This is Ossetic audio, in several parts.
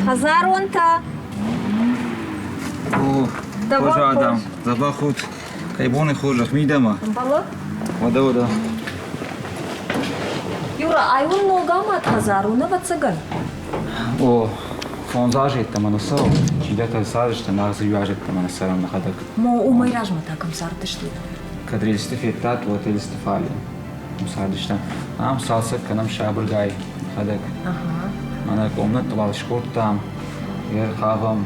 Хӕдзаронтӕ! О, хорз адӕм, дзӕбӕх ут. Кӕй боны хорзӕх мидӕмӕ. Ӕмбӕлы? Уӕдӕ, уӕдӕ. Юра, ай уын ног амад хӕдзар у, ӕвӕццӕгӕн? О, фондз азы йеддӕмӕ нӕ цӕуы. Чидӕртӕ цардысты, мах дзы иу аз йеддӕмӕ нӕ цӕрӕм нӕхӕдӕг. Мо уымӕй размӕ та кӕм цардыстут? Кӕд рельсты федтат, уӕд рельсты фале. Уым цардыстӕм. Ам цалцӕг кӕнӕм сабыргай нӕхӕдӕг. Мӕнӕ къомнӕтты уал скодтам, ӕрхъавӕм,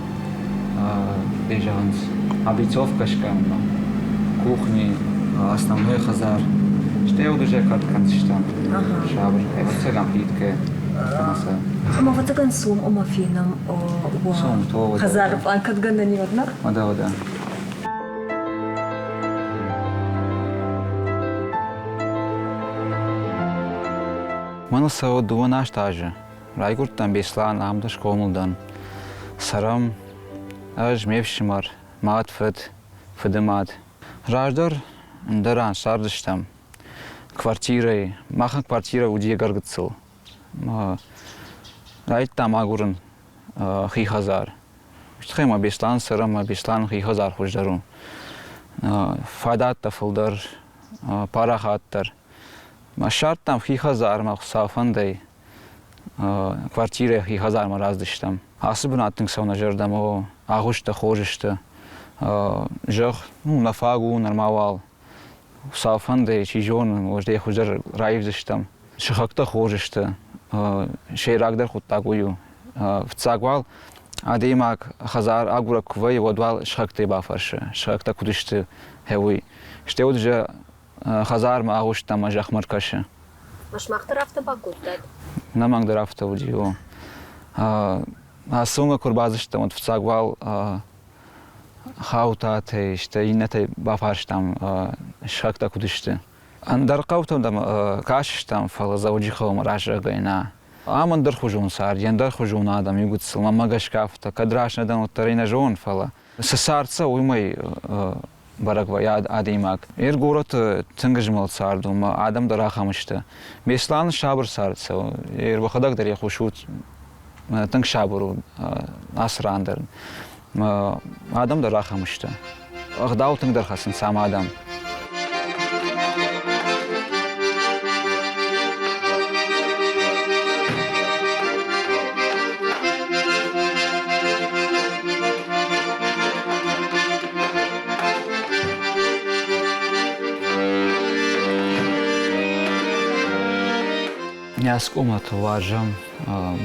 кӕй зӕгъынц, облицовкӕ скӕнынмӕ. Кухни, основной хӕдзар. Стӕй уыдызӕ кӕд кӕндзыстӕм. Сабыргай, ӕвӕццӕгӕн плиткӕ кӕнӕ сӕ. Ӕмӕ ӕвӕццӕгӕн цом ӕмӕ фенӕм уӕ хӕдзары пълан кӕд гӕнӕн и, уӕд нӕ? Уӕдӕ, уӕдӕ. Мӕныл цӕуы дыууын аст азы. Райгуырдтӕн Беслӕн, ам дӕр схъомыл дӕн. Цӕрӕм ӕз, ме фсымӕр, мад, фыд, фыды мад. Раздӕр ӕндӕр ран цардыстӕм. Квартирӕйы. Махӕн квартирӕ уыди ӕгӕр гыццыл. Райдыдтам агурын хи хӕдзар. Уый тыххӕй ма Беслӕн цӕрӕм, ӕмӕ Беслӕны хи хӕдзар хуыздӕр у. Фадӕттӕ фылдӕр, парахатдӕр. Ма ссардтам хи хӕдзармӕ Хуыцау фӕндӕй. Квартирӕйы хи хӕдзармӕ раздыстӕм. Ацы бынат тынг цӕуы нӕ зӕрдӕмӕ, о, агъуысттӕ хорз сты. Зӕгъ, ну, нӕ фаг у нырма уал. Хуыцау фӕндӕй, чи зоны, уӕд хуыздӕр раивдзыстӕм. Сыхӕгтӕ хорз сты. Сӕйрагдӕр хъуыддаг уый у. Фыццаг уал адӕймаг хӕдзар агурӕг куы вӕййы, уӕд уал сыхӕгтӕй бафӕрсы, сыхӕгтӕ куыд сты, уый. Стӕй уӕд уже хӕдзармӕ агъуыст ӕмӕ зӕхмӕ ркӕсы. Сымах дӕр афтӕ бакодтат? Нӕмӕнг дӕр афтӕ уыди, о. Ацы уынгӕ куы ӕрбацыдыстӕм, уӕд фыццаг уал хаутатӕй, стӕй иннӕтӕй бафарстам, сыхӕгтӕ куыд сты. Ӕндӕр хъӕутӕм дӕм кастыстӕм, фӕлӕ Дзӕуджыхъӕумӕ раззагӕй нӕ. Ам ӕндӕрхуызон царди, ӕндӕрхуызон адӕм иугуыццыл. Мӕнмӕ гӕсгӕ афтӕ, кӕд раст нӕ дӕн, уӕддӕр ӕй нӕ зонын, фӕлӕ цы цард цӕуы, уымӕй бӕрӕг вӕййы адӕймаг. Ир горӕты тынг змӕлд цард у, ӕмӕ адӕм дӕр ахӕм сты. Беслӕны сабыр цард цӕуы. Ир уӕхӕдӕг дӕр йӕ хъусут, тынг сабыр у ацы ран дӕр. Адӕм дӕр ахӕм сты. Ӕгъдау тынгдӕр хӕцынц ам адӕм. Нӕ скъоматы уарзӕм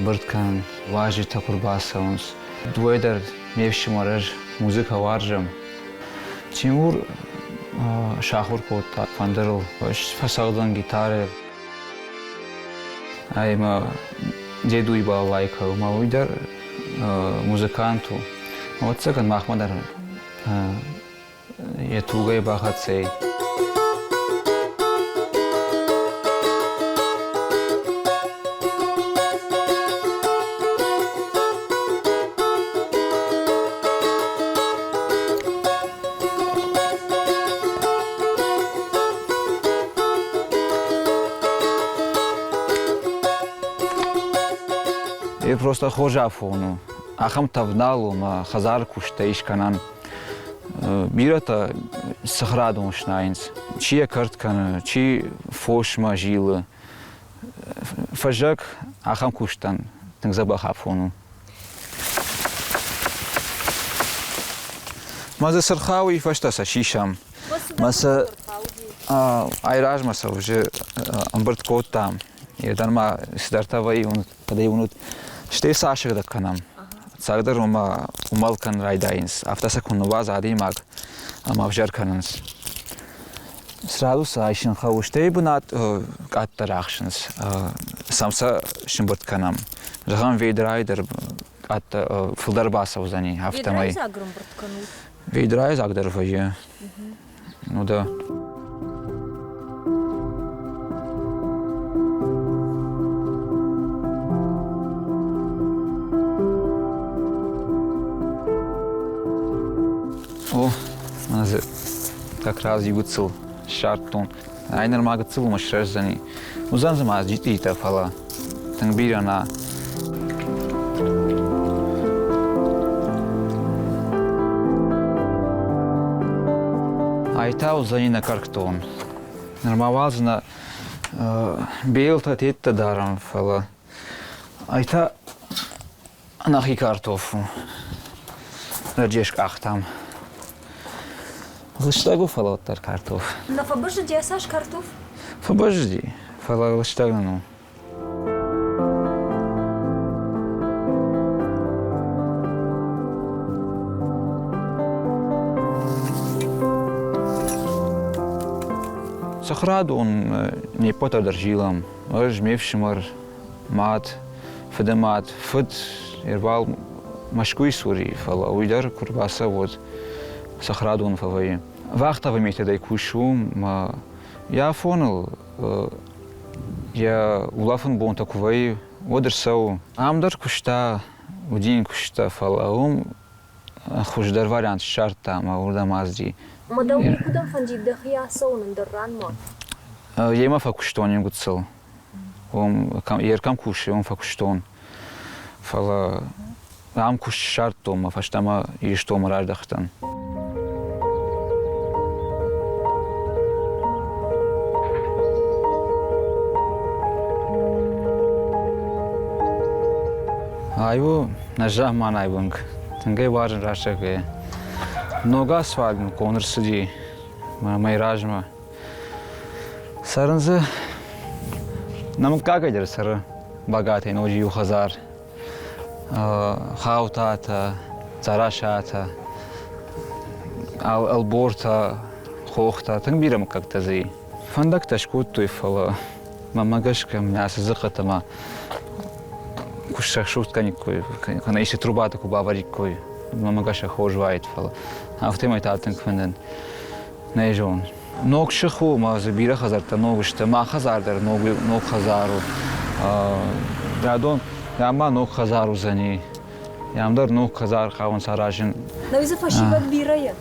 бырд кӕнын, уазджытӕ куы рбацӕуынц. Дыууӕ дӕр ме фсымӕр ӕз музыкӕ уарзӕм. Тимур сахуыр кодта фӕндырыл, фӕцӕгъдӕн гитарӕ. Ӕмӕ дедуй балалайкӕ, ӕмӕ уый дӕр музыкант у. Ӕвӕццӕгӕн, махмӕ дӕр йӕ тугӕй бахӕццӕ и. Е просто хорз афон у. Ахӕм тӕвднал у ӕмӕ хӕдзары куыстӕй скӕнӕн. Бирӕтӕ цыхрадон снайынц. Чи йӕ кӕрт кӕны, чи фосмӕ зилы. Фӕззӕг ахӕм куыстӕн тынг дзӕбӕх афон у. Мӕ дзы цы рхауы, фӕстӕ сӕ сисӕм. Мӕ сӕ айразмӕ сӕ уже ӕмбырд кодтам. Йе дӕр ма цыдӕртӕ вӕййы, кӕдӕй уынут. Стӕй сӕ асыгъдӕг кӕнӕм. Цагдӕр уымӕ уымӕл кӕнын райдайынц. Афтӕ сӕ куы ныууадза адӕймаг ӕмӕ ӕвзӕр кӕнынц. Сразу сӕ айсын хъӕуы, стӕй бынат къаддӕр ахсынц. Сӕм сӕ сымбырд кӕнӕм. Зӕгъӕм, ведрайы дӕр къаддӕр фылдӕр бацӕудзӕни, афтӕмӕй. Ведрайы дзаг ӕрӕмбырд кӕнут? Ведрайы дзаг дӕр вӕййы. Ну да. О, мӕнӕ дзы как раз иу гыццыл ссардтон. Ай нырма гыццыл уымӕ сырӕздзӕни. Уыдзӕн дзы ма джитъитӕ, фӕлӕ тынг бирӕ нӕ. Ай та уыдзӕни нӕ кӕркдон. Нырма уал дзы нӕ белтӕ теттӕ дарӕм, фӕлӕ ай та нӕхи картоф у. Раджы скъахтам. Лыстӕг у, фӕлӕ уӕддӕр картоф. Нӕ фӕбӕззыди цас картоф? Фӕбӕззыди, фӕлӕ лыстӕг нын у. Цӕхӕрадон не ппӕтӕр дӕр зилӕм. Ӕз, ме фсымӕр, мад, фыдымад, фыд ӕрбал Мӕскуыйы цур и, фӕлӕ уый дӕр куы рбацӕуы, уӕд цӕхӕрадон фӕвӕййы. Вахтовы методӕй кусы уым, мӕ йӕ афоныл йӕ улӕфӕн бонтӕ куы вӕййы, уӕд ӕрцӕуы. Ам дӕр куыста, уыди йын куыстытӕ, фӕлӕ уым хуыздӕр вариант ссардта ӕмӕ уырдӕм ацыди. Ӕмӕ дӕу никуыдӕм фӕндид дӕхи ацӕуын ӕндӕр ранмӕ? Йемӕ фӕкуыстон иу гыццыл. Уым йе ркӕм кусы, уым фӕкуыстон. Фӕлӕ ам куыст ссардтон мӕ фӕстӕмӕ Ирыстонмӕ раздӕхтӕн. Ай у нӕ замманай уынг. Тынг ӕй уарзын рӕстӕгӕй. Ног асфальт мын конд ӕрцыди мӕй размӕ. Цӕрын дзы нӕ мыггагӕй дӕр цӕры Багатӕй ноджы иу хӕдзар. Хаутатӕ, Дзарасатӕ, Ӕлбортӕ, Хохтӕ, тынг бирӕ мыггӕгтӕ дзы и. Фӕндӕгтӕ скодтой, фӕлӕ мӕнмӕ гӕсгӕ мын ацы дзыхъхъытӕ ма куы срӕсугъд кӕниккой, кӕнӕ исты трубатӕ куы бавӕриккой, мӕнмӕ гӕсгӕ хорз уаид, фӕлӕ афтӕмӕй та тынг фӕндын. Нӕ зонын. Ног сых у, ӕмӕ дзы бирӕ хӕдзӕрттӕ ног сты. Мӕ хӕдзар дӕр ног, ног хӕдзар у. Рӕдон, ам ног хӕдзар уыдзӕни. Ам дӕр ног хӕдзар хъавынц аразын. Нӕ дзы фӕсивӕд бирӕ и?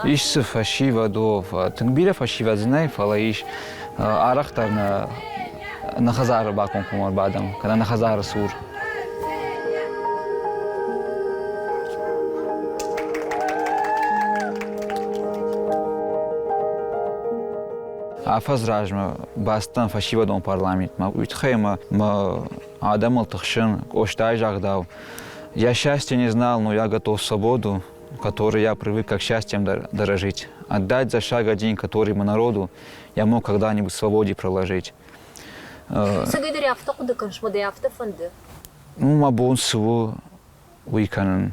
Ис дзы фӕсивӕд, о. Тынг бирӕ фӕсивӕд дзы нӕй, фӕлӕ ис. Арӕхдӕр нӕ нӕ хӕдзары бакомкоммӕ ӕрбадӕм, кӕнӕ нӕ хӕдзары цур. Афӕдз размӕ бацыдтӕн фӕсивӕдон парламентмӕ. Уый тыххӕй ӕмӕ мӕ адӕмыл тыхсын, Къостайы загъдау, «Я счастья не знал, но я готов свободу, которой я привык как счастьем дорожить. Отдать за шаг один, который мы народу, я мог когда-нибудь свободе проложить». Цӕгӕйдӕр афтӕ хъуыды кӕныс, мӕ дӕ афтӕ фӕнды? Ну, мӕ бон цы у, уый кӕнын.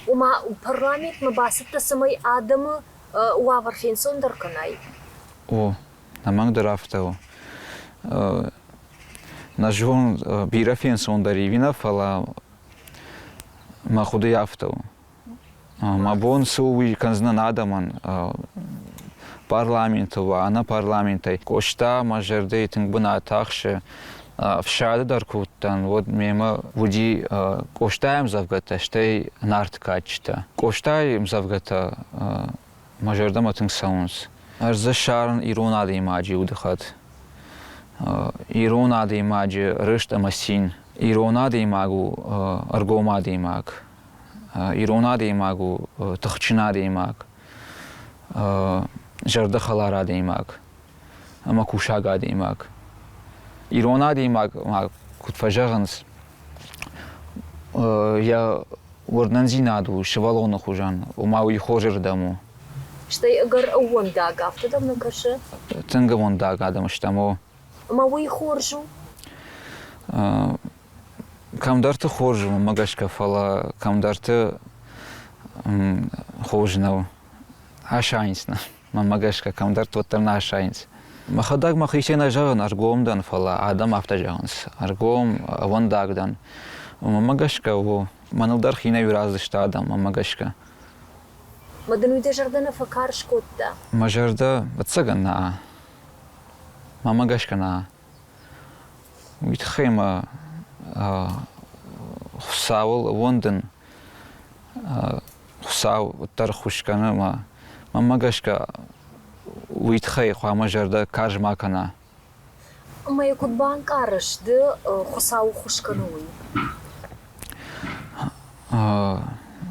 Ома парламентмӕ бацыдтӕ, цӕмӕй адӕмы уавӕр фенцондӕр кӕнай? О, ӕнӕмӕнг дӕр афтӕ у. Нӕ зон, бирӕ фенцондӕр ивина, фӕлӕ мӕ хъуыды афтӕ у. Мӕ бон цы у, уый кӕндзынӕн адӕмӕн парламенты уа, ӕнӕ парламентӕй. Къоста мӕ зӕрдӕйы тынг бынат ахсы. Ӕфсады дӕр куы уыдтӕн, уӕд мемӕ уыди Къостайы ӕмдзӕвгӕтӕ, стӕй Нарты кадджытӕ. Къостайы ӕмдзӕвгӕтӕ мӕ зӕрдӕмӕ тынг цӕуынц. Ӕз дзы ссарын ирон адӕймаджы удыхъӕд, ирон адӕймаджы рыст ӕмӕ цин. Ирон адӕймаг у ӕргом адӕймаг. Ирон адӕймаг у тыхджын адӕймаг, зӕрдӕхӕлар адӕймаг ӕмӕ кусаг адӕймаг. Ирон адӕймаг ма куыд фӕзӕгъынц, йӕ уырнындзинад у сывӕллоны хуызӕн, ома уый хорзырдӕм у. Стӕй ӕгӕр ӕууӕндаг афтӕ дӕм нӕ кӕсы? Тынг ӕууӕндаг адӕм стӕм, о. Ӕмӕ уый хорз у? Кӕмдӕрты хорз у, мӕнмӕ гӕсгӕ, фӕлӕ кӕмдӕрты хорз нӕу. Асайынц нӕ. Мӕнмӕ гӕсгӕ, кӕмдӕрты уӕддӕр нӕ асайынц. Мӕхӕдӕг мӕхицӕй нӕ зӕгъын, ӕргом дӕн, фӕлӕ адӕм афтӕ зӕгъынц. Ӕргом, ӕвӕндаг дӕн. Мӕнмӕ гӕсгӕ у, мӕныл дӕр хинӕй ураздзысты адӕм, мӕнмӕ гӕсгӕ. Мӕ дын уый дӕ зӕрдӕ нӕ фӕкарз кодта? Мӕ зӕрдӕ, ӕцӕгӕн, нӕ. Мӕнмӕ гӕсгӕ нӕ. Уый тыххӕй мӕ Хуыцауыл ӕууӕндын, Хуыцау уӕддӕр ӕххуыс кӕны ӕмӕ мӕнмӕ гӕсгӕ уый тыххӕй хъуамӕ зӕрдӕ карз ма кӕна. Ӕмӕ йӕ куыд банкъарыс ды, Хуыцау ӕххуыс кӕны, уый?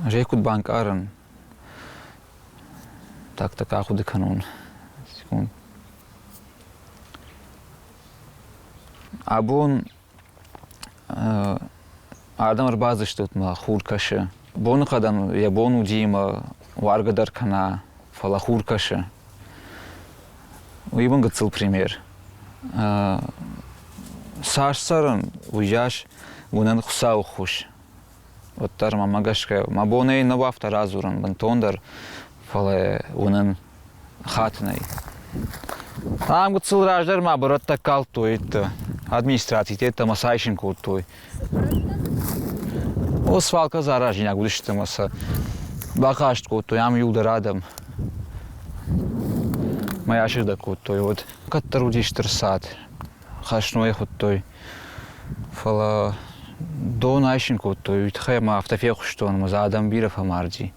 Ӕз ӕй куыд банкъарын, так-так ахъуыды кӕнон. Сӕрмагонд. Абон адӕм ӕрбацыдыстут мӕ хур кӕсы. Боныхъӕдӕн йӕ бон уыди ӕмӕ уаргӕ дӕр кӕна, фӕлӕ хур кӕсы. Уый мын гыццыл пример. Цас цӕрын, уыйас уынын Хуыцауы ххуыс. Уӕддӕр мӕмӕ гӕсгӕ мӕ бонӕй нӕу афтӕ радзурын бынтондӕр, фӕлӕ уынын хатынӕй. Ам гыццыл раздӕр ма бырӕттӕ калдтой администрацитӕ ӕмӕ сӕ айсын кодтой. О, свалкӕ дзы аразинаг уыдысты ӕмӕ сӕ бахъаст кодтой ам иуылдӕр адӕм. Мӕ асыгъдӕг кодтой уӕд. Кӕддӕр уыди стыр цад, хӕснойы хуыдтой. Фӕлӕ дон айсын кодтой, уый тыххӕй ӕмӕ афтӕ фехъуыстон, ӕмӕ дзы адӕм бирӕ фӕмарди.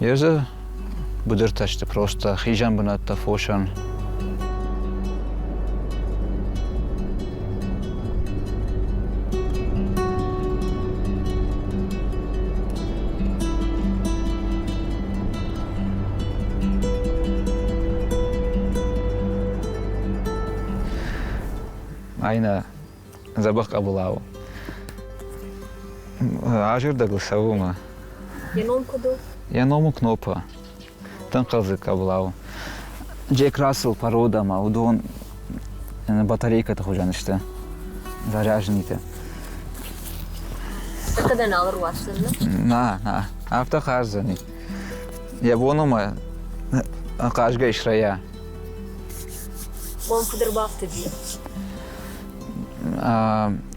Йе дзы быдыртӕ сты просто хизӕн бынӕттӕ фосӕн. Айна дзӕбӕх къӕбыла у. Азырдӕгыл цӕуы ма. Йӕ ном куыд у? Йӕ ном у Кнопа. Тынг хъӕлдзӕг къӕбыла у. Джек Рассел порода ма уыдон батарейкӕты хуызӕн сты. Заряженныйтӕ. Тӕккӕ дӕ нал ӕруадздзӕн, нӕ? Нӕ, нӕ. Афтӕ хъаздзӕни. Йӕ бон у мӕ хъазгӕ срӕйа. Мӕм куыд ӕрбафтыди?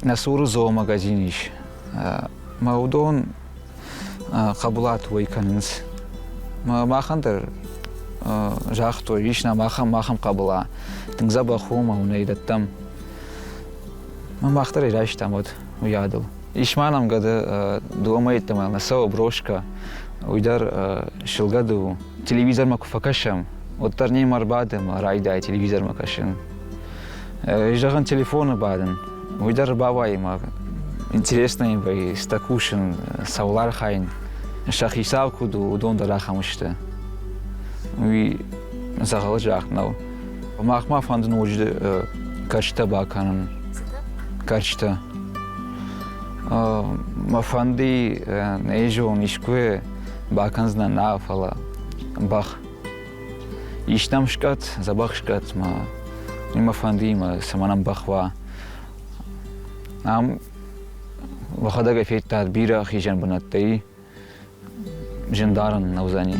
Нӕ цуры зоомагазин ис. Мӕ уыдон къӕбылаты уӕй кӕнынц. Махӕн дӕр загътой, ис нӕм ахӕм ахӕм къӕбыла. Тынг дзӕбӕх у ӕмӕ уын ӕй дӕттӕм. Мах дӕр ӕй райстам уӕд уыйадыл. Ис ма нӕм гӕды дыууӕ мӕйы йеддӕмӕ нӕ цӕуы брошкӕ. Уый дӕр сылгӕды у. Телевизормӕ куы фӕкӕсӕм, уӕддӕр немӕ ӕрбады ӕмӕ райдайы телевизормӕ кӕсын. Зӕгъын, телефоны бадын, уый дӕр бауайы мӕ интересно йын вӕййы, цытӕ кусын, цӕуыл архайын. Сӕ хицау куыд у, уыдон дӕр ахӕм сты. Уый дзӕгъӕлы загъд нӕу. Мах ма фӕнды ноджы кӕрчытӕ бакӕнын. Кӕрчытӕ. Мӕ фӕнды нӕ зон, искуы бакӕндзынӕн нӕ, фӕлӕ бӕх. Ис нӕм скъӕт, дзӕбӕх скъӕт, мӕ мӕ фӕнды, мӕ цӕмӕн ӕм бӕх уа. Ам уӕхӕдӕг ӕй федтат бирӕ хизӕн бынӕттӕ и, зындарӕн нӕ уыдзӕни.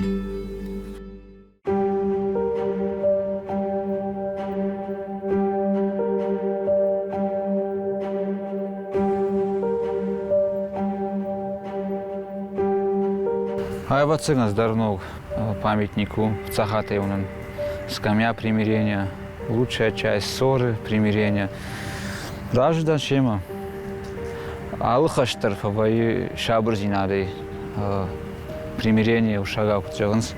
Ӕвӕццӕгӕн ӕз дӕр ног памятник у Цахатӕй уынын. Скамья примирения, лучшая часть ссоры, примирения. Разы дӕн семӕ. Алы хӕст дӕр фӕвӕййы сабырдзинадӕй. Примирение усагау куыд зӕгъынц.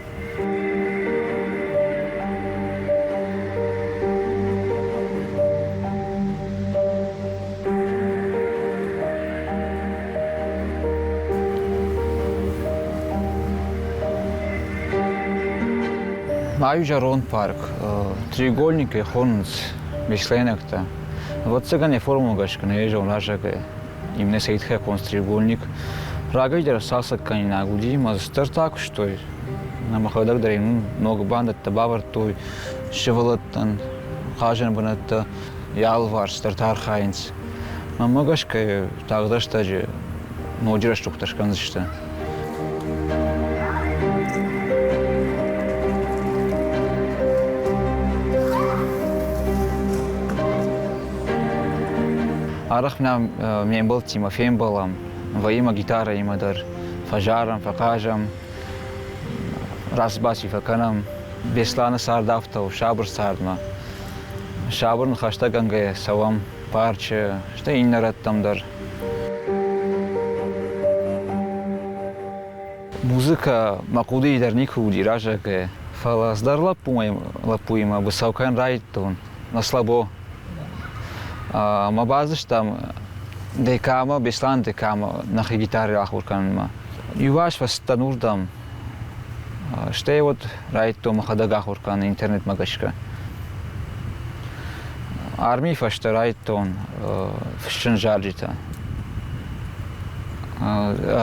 Ай зӕронд парк. Треугольникӕй хонынц беслӕйнӕгтӕ. Ӕвӕццӕгӕн йӕ формӕмӕ гӕсгӕ нӕ зон раззагӕй. Именно сӕйтхӕ конд треугольник. Рагӕй дӕр цалцӕггӕнинаг уыди, ӕмӕ дзы стыртӕ куыстой. Нӕ мӕхӕдӕг дӕр ын ног бандӕттӕ бавӕрдтой сывӕллӕттӕн хъазӕн бынӕттӕ, йӕ алыварс дӕр та архайынц. Мӕнмӕ гӕсгӕ тагъд рӕстӕджы ноджы рӕсугъддӕр скӕндзысты. Арӕх нӕм ме мбӕлттимӕ фембӕлӕм, вӕййы мӕ гитарӕимӕ дӕр фӕзарӕм, фӕхъазӕм, рацбаци фӕкӕнӕм. Беслӕны цард афтӕ у, сабыр цардмӕ. Сабыр ныхӕстӕгӕнгӕйӕ цӕуӕм парчы, стӕй иннӕ рӕттӕм дӕр. Музыкӕ мӕ хъуыдыйы дӕр никуы уыди раззагӕй, фӕлӕ цыдӕр лӕппуимӕ быцӕу кӕнын райдыдтон на слабо. Мӕ бадзыстам ДК-мӕ, Беслӕны ДК-мӕ нӕхи гитарӕ ахуыр кӕнынмӕ. Иу аз фӕцыдтӕн уырдӕм. Стӕй уӕд райдыдтон мӕхӕдӕг ахуыр кӕнын интернетмӕ гӕсгӕ. Армийы фӕстӕ райдыдтон фыссын зарджытӕ.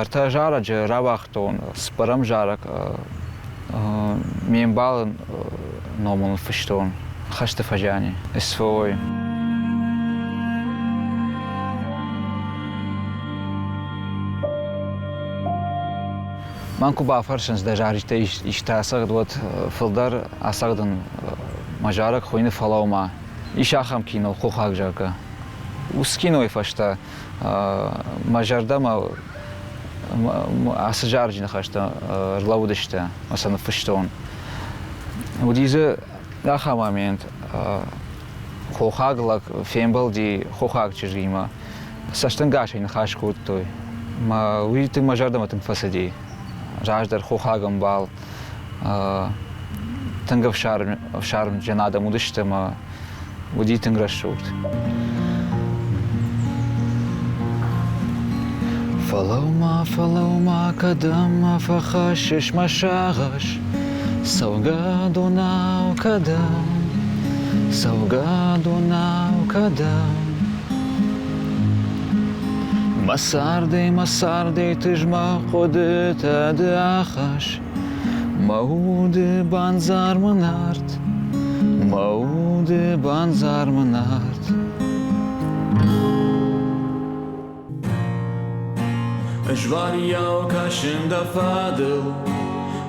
Ӕртӕ зарӕджы рауагътон, цыппӕрӕм зарӕг ме мбалы номыл фыстон хӕсты фӕзиани СВО-йы. Мӕн куы бафӕрсынц, дӕ зарджытӕ исты ацӕгъд, уӕд фылдӕр ацӕгъдын мӕ зарӕг хуыйны «Фӕлӕуу-ма». Ис ахӕм кино «Хохаг», зӕгъгӕ. Уыцы кинойы фӕстӕ мӕ зӕрдӕмӕ ацы зарӕджы ныхӕстӕ ӕрлӕууыдысты ӕмӕ сӕ ныффыстон. Уыди дзы ахӕм момент, хохаг лӕг фембӕлди хохаг чызгимӕ, цӕстӕнгасӕй ныхас кодтой. Мӕ уый тынг мӕ зӕрдӕмӕ тынг фӕцыди. Раздӕр хохаг ӕмбал тынг ӕфсармджын адӕм уыдысты ӕмӕ уыди тынг рӕсугъд. Фӕлӕуу-ма, фӕлӕуу-ма, кӕдӕм мӕ фӕхӕссыс мӕ сагъӕс? Цӕугӕдонау кӕдӕм, цӕугӕдонау кӕдӕм? Мӕ цардӕй, мӕ цардӕй тызмӕг хъуыдытӕ ды ахӕсс. Мӕ уды бандзар мын арт, мӕ уды бандзар мын арт. Ӕз варийау кӕсын дӕ фӕдыл,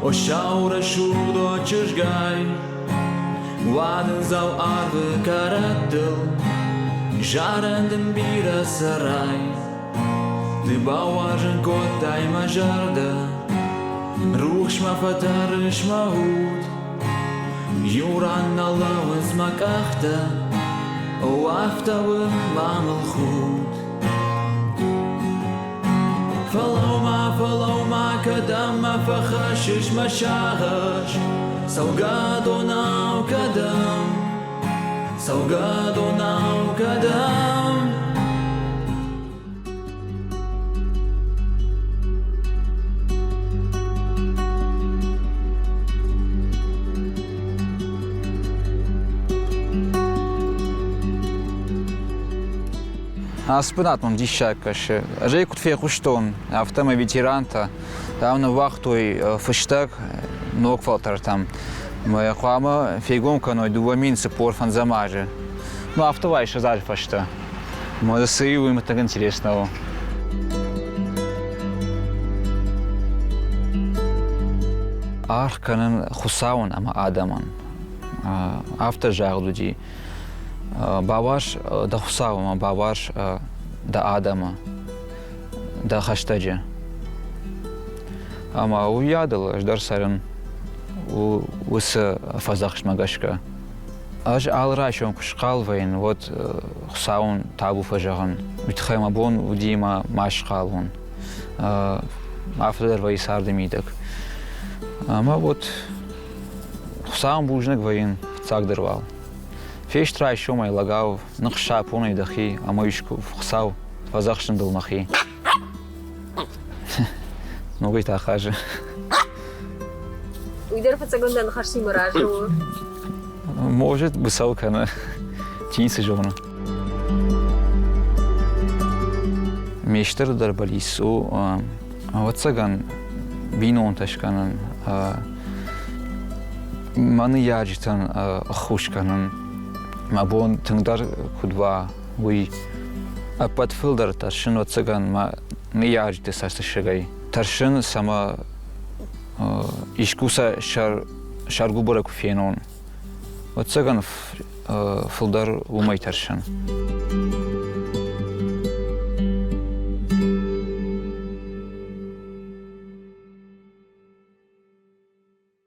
О сау рӕсугъд, о чызгай, Уадындзау арвы кӕрӕттыл, Зарӕн дын бирӕ цӕрай. Ды бауарзын кодтай мӕ зӕрдӕ, Рухсмӕ фӕтӕрыс мӕ уд. Иу ран нӕ лӕууынц мӕ къӕхтӕ, О, афтӕ у ма мыл худ. Фӕлӕуу-ма, фӕлӕуу-ма, кӕдӕм мӕ фӕхӕссыс мӕ сагъӕс? Цӕугӕдонау кӕдӕм? Цӕугӕдонау кӕдӕм? Ацы бынат мӕм диссаг кӕсы. Ӕз ӕй куыд фехъуыстон, афтӕмӕй ветерантӕ там ныууагътой фыстӕг ног фӕлтӕртӕм. Мӕ хъуамӕ фегом кӕной 2045 азы. Ну, афтӕ уайсӕдз азы фӕстӕ. Может, цы уый так интересного. Аргъ кӕнын Хуыцауӕн ӕмӕ адӕмӕн. Афтӕ загъд уыди. Бауарз дӕ Хуыцауы ӕмӕ бауарз дӕ адӕмы, дӕ хӕстӕджы. Ӕмӕ уыйадыл ӕз дӕр цӕрын уыцы фӕдзӕхстмӕ гӕсгӕ. Ӕз алы райсом куы схъал вӕййын, уӕд Хуыцауӕн табу фӕзӕгъын. Уый тыххӕй мӕ бон уыди мӕ ма схъал уон. Афтӕ дӕр вӕййы царды мидӕг. Ӕмӕ вот Хуыцауӕн бузныг вӕййын фыццагдӕр уал. Фест райсомӕй лӕгау ныхсапонӕй дӕхи ӕмӕ искуы Хуыцау фӕдзӕхсын дыл мӕхи. Ногӕй та хъазы. Уый дӕр фыццагон дӕ ныхӕстимӕ разы у. Может, быцӕу кӕны, чи ницы зоны. Ме стырдӕр бӕллиц у, ӕвӕццӕгӕн, бинонтӕ скӕнын, мӕ ныййарджытӕн ӕххуыс кӕнын. Мӕ бон тынгдӕр куыд уа, уый ӕппӕт фылдӕр тӕрсын, ӕвӕццӕгӕн, мӕ ныййарджыты цӕстысыгӕй. Тӕрсын, цӕмӕ искуы сӕ сӕргуыбыры куы фенон. Ӕвӕццӕгӕн, фылдӕр уымӕй тӕрсын.